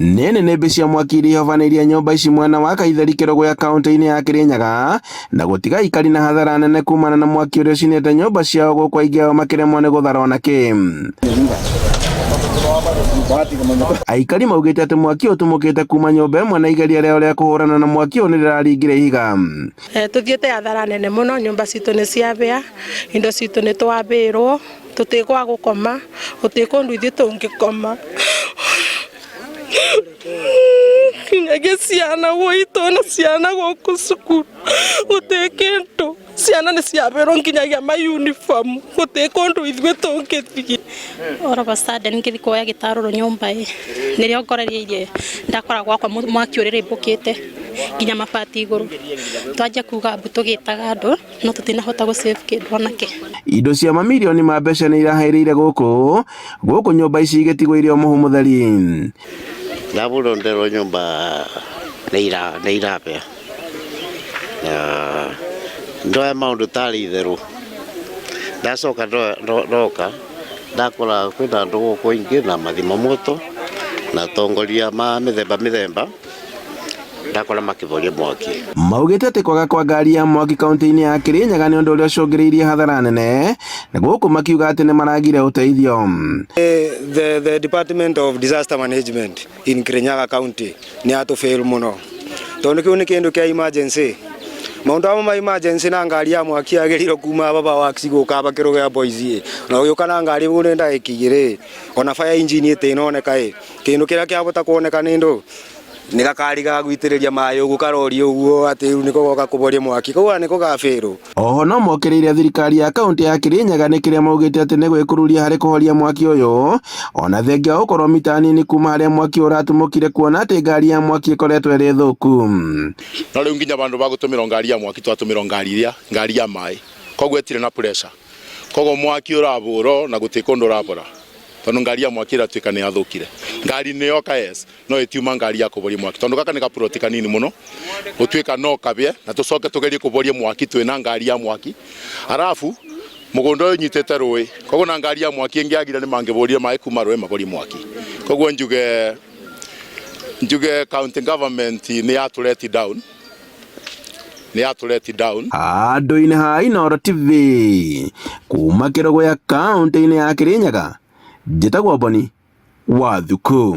Nĩ nĩnĩmbĩ cia mwaki iria ihovanĩirie nyũmba ici mwena wa Kaitheri Kĩrũgũya kaunti-inĩ ya Kĩrĩnyaga na gũtiga aikari na hathara nene kumana na mwaki ũrĩa ũcinĩte nyũmba ciao gũkũ aingĩ ao makĩremwo nĩ gũthara ona kĩ. Aikari maugĩte atĩ mwaki ũyũ ũtumũkĩte kuma nyũmba ĩmwe na igeria rĩao rĩa kũhũrana na mwaki ũyũ nĩ rĩraringire ihiga. Tũthiĩte hathara nene mũno, nyũmba citũ nĩ ciabĩa, indo citũ nĩ twabĩrwo, tũtĩ gwa gũkoma, gũtĩ kũndũ ithuĩ tũngĩkoma. Nginyagia ciana gwitũ na ciana gũkũ cukuru gũtĩ kĩndũ, ciana nĩ ciabĩrwo nginyagia ma uniform, gũtĩ kũndũ ithuĩ tũngĩthiĩ. All of a sudden ngĩthiĩ kuoya gĩtarũrũ nyũmba ĩ, nĩrĩo ngorereirie ndakora gwakwa mwaki ũrĩrĩmbũkĩte nginya mabati igũrũ. Twanjia kuga mbu tũgĩtaga andũ no tũtinahota gũ save kĩndũ ona kĩ. Indo cia mamirioni ma mbeca nĩ irahĩrĩire gũkũ gũkũ nyũmba ici igĩtigwo irĩ o mũhu mũtheri. Ndabũrwo nderwo nyũmba nĩ irabĩa na ndoya maũndũ tarĩ itherũ ndacoka ndoka ndakora kwĩna andũ gũkũ aingĩ na mathima moto na atongoria ma mĩthemba mĩthemba ndakora makĩvoria mwaki. Maugĩte atĩ kwaga kwa ngari ya mwaki kaunti-inĩ ya Kirinyaga nĩ ũndũ ũrĩa ũcũngĩrĩirie hathara nene na gũkũ makiuga atĩ nĩ maragire ũteithio. The Department of Disaster Management in Kirinyaga County nĩ yatũ fail mũno tondũ kĩu nĩ kĩndũ kĩa emergency maũndũ amwe ma emergency na ngari ya mwaki yagĩrĩirwo kuma baba wax gũka aba Kĩrũgĩa Boys ĩ na ũgĩũka na ngari ũguo nĩ ndagĩka igĩrĩ ona fire engine ĩtĩnoneka ĩ kĩndũ kĩrĩa kĩabota kuoneka nĩ ndũ nĩ gakari ga gũitĩrĩria maĩ ũguo karori ũguo atĩ rĩu nĩko goka kũboria mwaki koguo nĩko gabĩrwo. Oho no mokĩrĩire thirikari ya kaunti ya Kirinyaga nĩ kĩrĩa maugĩte atĩ nĩ gwĩkururia harĩ kũhoria mwaki ũyũ ona thengia wa gũkorwo mita nini kuma harĩa mwaki ũratumũkire kuona atĩ ngari ya mwaki ĩkoretwo ĩrĩ thũku. No rĩu nginya vandũ va gũtũmĩrwo ngari ya mwaki twatũmĩrwo ngari iria ngari ya maĩ koguo ĩtirĩ na pressure koguo mwaki ũravũrwo na gũtirĩ kũndũ ũravora tondũ ngari ya mwaki ĩratuĩka nĩ yathũkire ngari nĩ yoka yes no ĩtiuma ngari ya kũvoria mwaki tondũ gaka nĩ gaploti kanini mũno gũtuĩka no kabĩe na tũcoke tũgerie kũvoria mwaki twĩna ngari ya mwaki arabu mũgũnda ũyũ ũnyitĩte rũĩ koguo na ngari ya mwaki ĩngĩagire nĩ mangĩvũrire maĩ kuma rũĩ mavorie mwaki koguo njuge county government nĩ yatũ let down nĩ yatũ let down. Handũ-inĩ ha Inooro TV kuma Kĩrũgũya kaunti-inĩ ya Kĩrĩnyaga, njĩtagwo Boni wa Thuku.